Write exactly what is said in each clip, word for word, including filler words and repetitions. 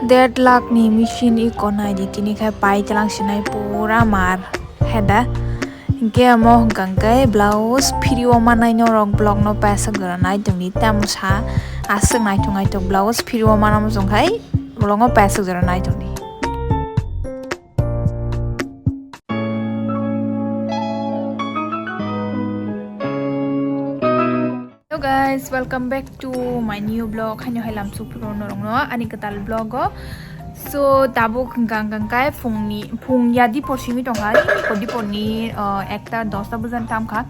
Dead luck ni machine iko nai di, tini khai pai tlang sinai pura mar heda. Hinkhe amo hwnkha khe blouse free o manai norok vlog no paisa gora nai tongdi, tamo sa aswk naithok naithok blouse free o manamo chwng khai vlog no paisa gora nai tongdi. Hello guys, welcome back to my new vlog. Haino hai lamsuk phuru norokno ani kwtal vlog o. So tabuk hwnkha hwnkha kai phungni, phung ya dipor simi tongkha, ko dipor ni, uh, ekta dosta bwjan tamkha.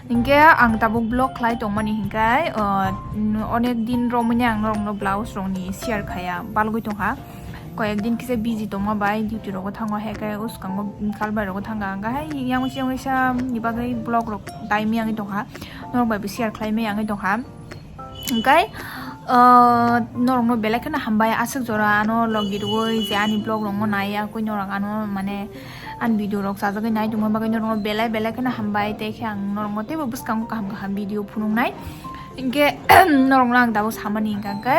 Hinkhe ang tabuk vlog khlai tongmani hinkai, uh, onek din romwi ang norokno blouse rokni share khaya balgwi tongkha. Koyek din kisa busy tongma bai duty rogo thango, hai khe uskango kalbai rogo thangkha, ang khe hai yang usi yang uisa ni bagwi vlog rok daimi yangwi tongkha, norok bai bo share khlaimai yangwi tongkha. Hingkai, ah, norokno belai kheno hambai aswk jora ano logi rwui je ani vlog rokno nai yakui norok ano mane ani video rok chajagwi nai tongma bagwi norokno belai belai kheno hambai, tei khe ang norokno teibo bwskango kaham kaham video phunuknai. Hinkhe norokno ang tabuk samani hinkha khe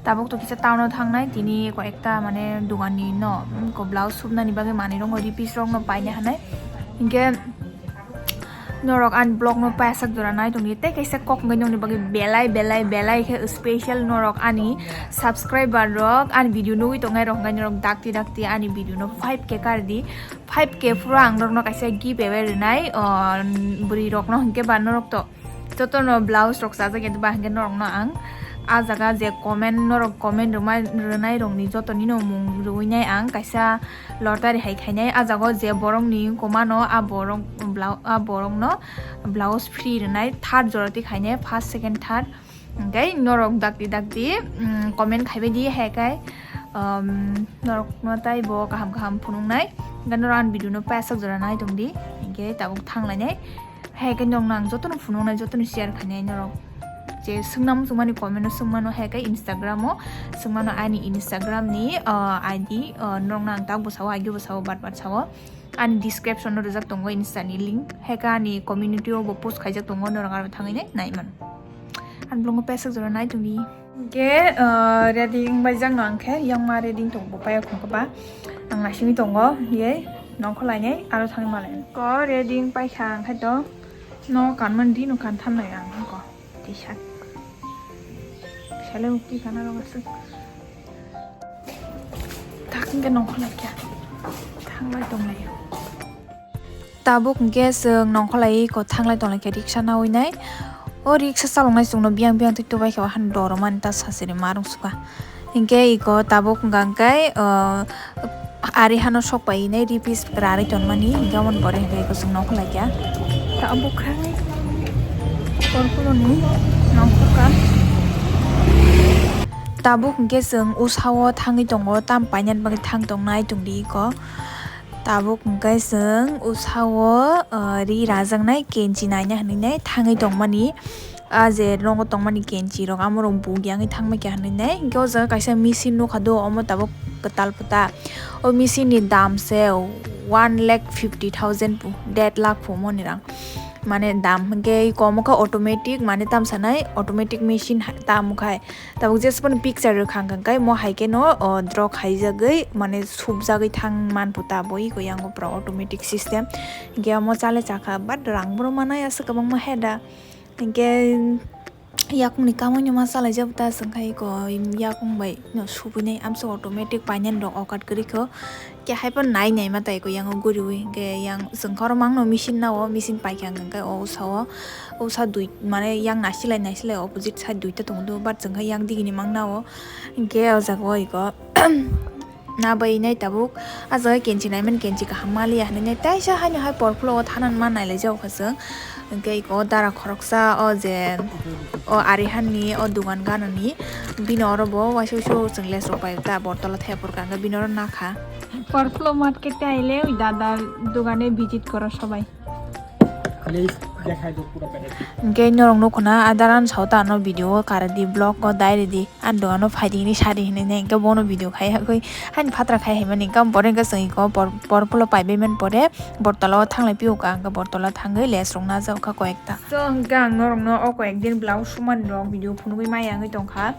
tabuk to kisa town o thangnai, tini ko ekta mane dogan ni no, mm, ko blouse subnani bagwi manwi rokno, ripis rokno paina hinwi. Hinkhe norok ani vlog no paisa jora nai tongdi, tei kaisa kok hwnkhe nokni bagwi belai belai belai khe special norok ani subscriber rok ani video nugwi tongnai rok hwnkhe norok dakti dakti ani video no five K kardi, five K phuru ang norokno kaisa gift away rwnai, o, bwrwi rokno hinkhe ba norok to jotono blouse rok chajak ya ba hinkhe norokno ang ah jaga je comment norok comment rwmai rwnai rokni jotonino mung rwinai ang kaisa lottery hai khainai. Ah jaga o je borokni komano ah borok blau-, ah borokno blouse free rwnai third jora twi khainai, first, second, third. Hinkhe norok dakti dakti, mm, comment khaibai di, hai khe, um, norokno tei bo kaham kaham phunuknai. Hinkhe norok ani video no paisa jora nai tongdi. Hinkhe tabuk thanglainai. Hai khe norokno ang jotono phunuknai, jotono share khainai norok. Je swngnam swngmani comment o swngmano, hai khe Instagram o swngmano, ani Instagram ni, uh, I D, uh, norokno ang tak bwsao, I D bwsao, bat bat sao. Ani description o rijak tongo Insta ni link. Hai khe ani community o bo post khaijak tongo, norok aro thangwi nai nai mano. Ani vlog o paisa jora nai tongdi. Hinkhe, uh, ready wngbai jak no ang khe, yang ma ready wng tong bo paya khung khe ba. Ang naisingwi tongo, ye, nongkhor lainai, aro thangwi ma lainai. Ko ready wng pai kha ang khe to, no kanmani di, no kan thangnai ang ko. T-shirt. Sale mukti kana rong aswk. Tak hingke nongkhor lai kha. Thanglai tonglaio. Tabuk hingke chwng nongkhor lai ko thanglai tonglai kha riksa nawi nai. O riksa chaloknai chwngno biyang biyang twi tubai kha, o han doromani ta sasiri marung suka. Hingke iko tabuk hingka hingke, o, ari hano sok pai nai ripis rarwi tonmani, hingke amoni pore hingke iko chwng nongkhor lai kha. Tabuk hai korkuloni nongkhor ka. Tabuk hingke chwng usao thangwi tongo, tam painani bagwi thang tongnai tongdi iko. Tabuk hingke chwng usao, o, ri rajaknai kenchi naina hinwi nai thangwi tongmani. Ah, je nogo tongmani kenchi rok, amo rok buk yangwi thangma khe hinwi nai. Hingke o jaga kaisa machine nukha do, omo tabuk kwtal pwta. O machine ni dam se one lakh fifty thousand pu, dead lakh pu moni rang. Mane dam hingke komo khe automatic, mane tam sanai automatic machine ha-, tamo khai. Tabuk jesphano picture rwkha hingka khe mo hai khe no, o, drok haijagwi, mane subjagwi thang man pwta bo iko yango pura automatic system. Hingke omo chale chakha, but rang boro manai aswk kwbangma heda. Hinkhe yakungni kamui no ma chalaijak ta chwng khai ko yakung bai no subui nai amsa automatic painani rok okat kwrwi kho. Khe hai phano nai nai ma tai ko yang o guriui hinkhe yang chwng khoro mang no machine nao machine paikha hinkhe o usa o usa dui mane yang nasilai nasilai opposite side duita tongo do but chwng khai yang digini mang nao hinkhe o jaga o iko. Na bai nai tabuk, ah jaga kenchi nai mani kenchi kaham maliya hinwi nai taisa haino hai porphulo o thanani ma nailai jago kha chwng. Hwnkhe iko dara khoroksa o je o ari hani o dogan ganani bini oro bo waisa waisa chwng les rok pai ta bortolo thepur kha hwnkhe bini oro nakha. Porphulo market te aile oi dada dogane visit koro sobai. Please, dekhai do pura package. Hingke norok nukho na, ah, daran sao ta ano video o kara di, vlog o dai ridi, ah, dogano phaidi hini sadi hinui nai, hingke bono video khai hakui, hani phatra khai hai mani, hingke boreng khe chwng iko por-, porphulo paibai man pore, bortolo thanglai pio ka, hingke bortolo thangwi les rok najao kha koyekta. So, hingke ang norok no o koyek din blouse sumani rok video phunugwi maya wngwi tongkha.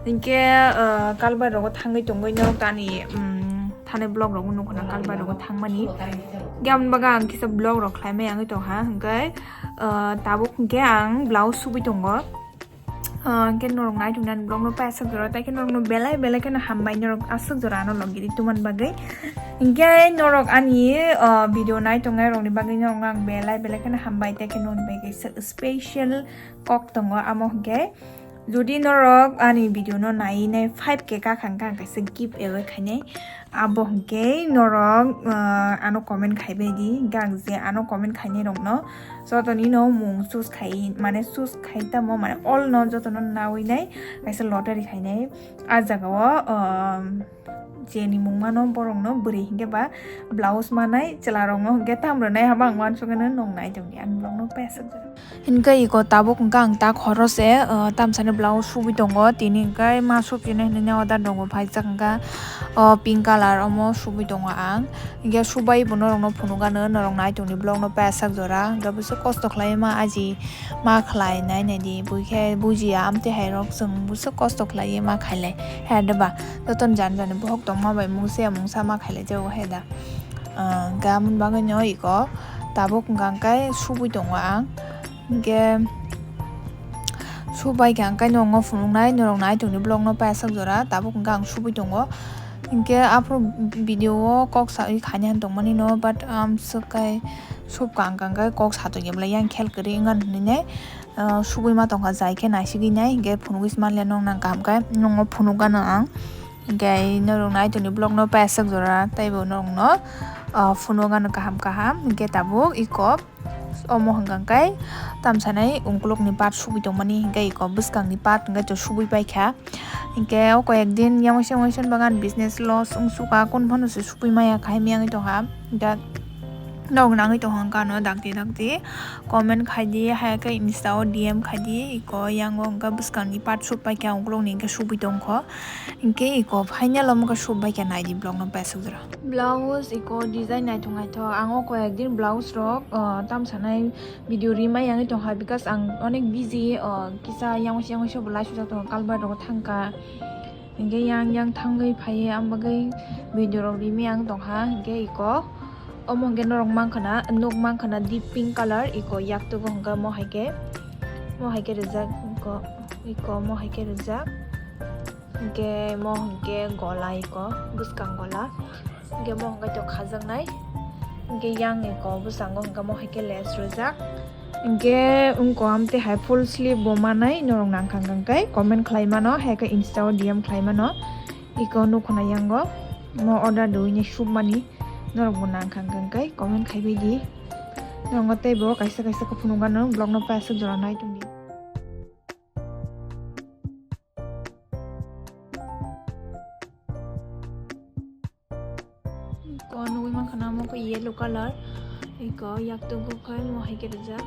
Hinkhe, ah, kalbai rogo thangwi tongwi norok tani, um, thani vlog rogo nukho na kalbai rogo thangmani. Hinkhe aboni bagwi ang kisa vlog rok khlaimai yangwi tongha. Hinkhe, ah, tabuk hinkhe ang blouse subwi tongo. Ah, hinkhe norok naituknani vlog no paisuk jora, tei khe norok no belai belai kheno hambai norok aswk jora ano logi di tuman bagwi. Hinkhe norok ani, ah, video nai tongnai rokni bagwi norok no ang belai belai kheno hambai, tei khe nokni bagwi kaisa special kok tongo, amo hinkhe jodi norok ani video no nai nai five K kakha hinkhe ang kaisa gift away khainai. Abo hinkhe norok, ah, ano comment khaibai di, hinkhe ang je ano comment khainai rokno jotoni no mung choose khai, mane choose khai tamo, mane all no jotono nawi nai kaisa lottery khainai. A jaga o, um, jeni mung mano borok no bwrwi hinkhe ba blouse manai, chwla rok no hinkhe tam rwnai, haba ang uansukgwi no nung nai tongdi, ang vlog no paisuk jora. Hinkhe iko tabuk hinkhe ang tak horo se, uh, tamsani blouse subwi tongo, tini hinkhe ma subsini hinwi order tongo, phaijak hinkhe, uh, pink colour omo subwi tongo ang. Hinkhe subai bo norokno phunukgano, norok nai tongdi vlog no paisuk jora, hinkhe bwswk kosto khlaiwi ma aji ma khlai nai naidi, buikhe bujiya amtwi hai rok chwng bwswk kosto khlaiwi ma khailai he da ba, jotono jani jani bohok tongma bai mungsa ya mungsa ma khailai jago he da. Ah, hinkhe amoni bagwino iko tabuk hinkhe subwi tongo ang. Hinkhe subai kha hinkhe nongo phunuknai, norok nai tongdi vlog no paisuk jora, tabuk hinkhe ang subwi tongo. Hinkhe aphuru video o kok sawi khaina han tongmani no, but amswk kai subka hinkhe kok satokya belai yang khel kwrwi wngkha hinwi nai, ah, subwi ma tongkha, jai khe naisigwi nai, hinkhe phunugwi se manliya nong nang kaham khe nongo phunukgano ang. Hinkhe norok nai tongdi vlog no paisuk jora, teibo norokno, ah, phunukgano kaham kaham, hinkhe tabuk iko. Omo hwnkha khe tamsanai ungkulukni part subwi tongmani, hinkhe iko bwskangni part hinkhe to subwi paikha. Hinkhe o koyek din yang waisa waisa bagwi ani business loss wngsukha, kunu phano se subwi maya khai miyangwi tongkha. Hinkhe nog nangwi tongkha ano dakti dakti comment khaidi, hai khe Insta o D M khaidi, iko yang o hwnkhe bwskangni part sub paikha, ungkulukni hinkhe subwi tongkho. Hinkhe iko final omo khe sub bai khe naidi vlog no paisuk jora. Blouse iko design naithok naithok. Ang o koyek din blouse rok, ah, tamsanai video rimai yangwi tongkha, because ang onek busy, ah, kisa yang waisa yang waisa bo laisujak tongo, kalbai rogo thangkha. Hinkhe yang yang thangwi phaiwi ang bagwi video rok rimai ang tongkha. Hinkhe iko omo hinkhe norok mankha na, nuk mankha na deep pink colour, iko yaktugo hinkhe mo hai khe, mo hai khe rijak, iko, iko mo hai khe rijak. Hinkhe mo hinkhe gola iko, bwskang gola. Hinkhe mo hinkhe to khajaknai. Hinkhe yang iko bwskango hinkhe mo hinkhe lace rwjak. Hinkhe wngko amtwi hai full sleeve bo manai norok nangkha hinkhe comment khlai mano, hai khe Insta o D M khlai mano. Iko nukho na yango mo order dui ni sub mani norok bo nangkha hinkhe comment khaibai di. Norok teibo kaisa kaisa khe phunukgano, vlog no paisuk jora nai tongdi. Iko nugwi mankha na omo khe yellow colour. Iko yaktuk bo khe omo hai khe rijak.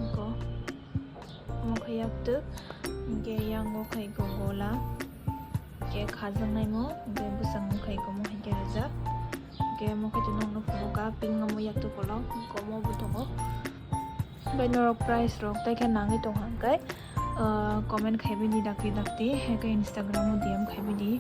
Iko omo khe yaktuk. Hinkhe yango khe iko gola. Hinkhe khajaknaimo. Hinkhe bwskango khe iko omo hai khe rijak. Hinkhe omo khe to nokno phunukha pink omo yaktuk kolok. Iko omo bo tongo. Bai norok price rok tai khe nangwi tongkha hinkhe, ah, comment khaibai di dakti dakti, hai khe Instagram o D M khaibai di.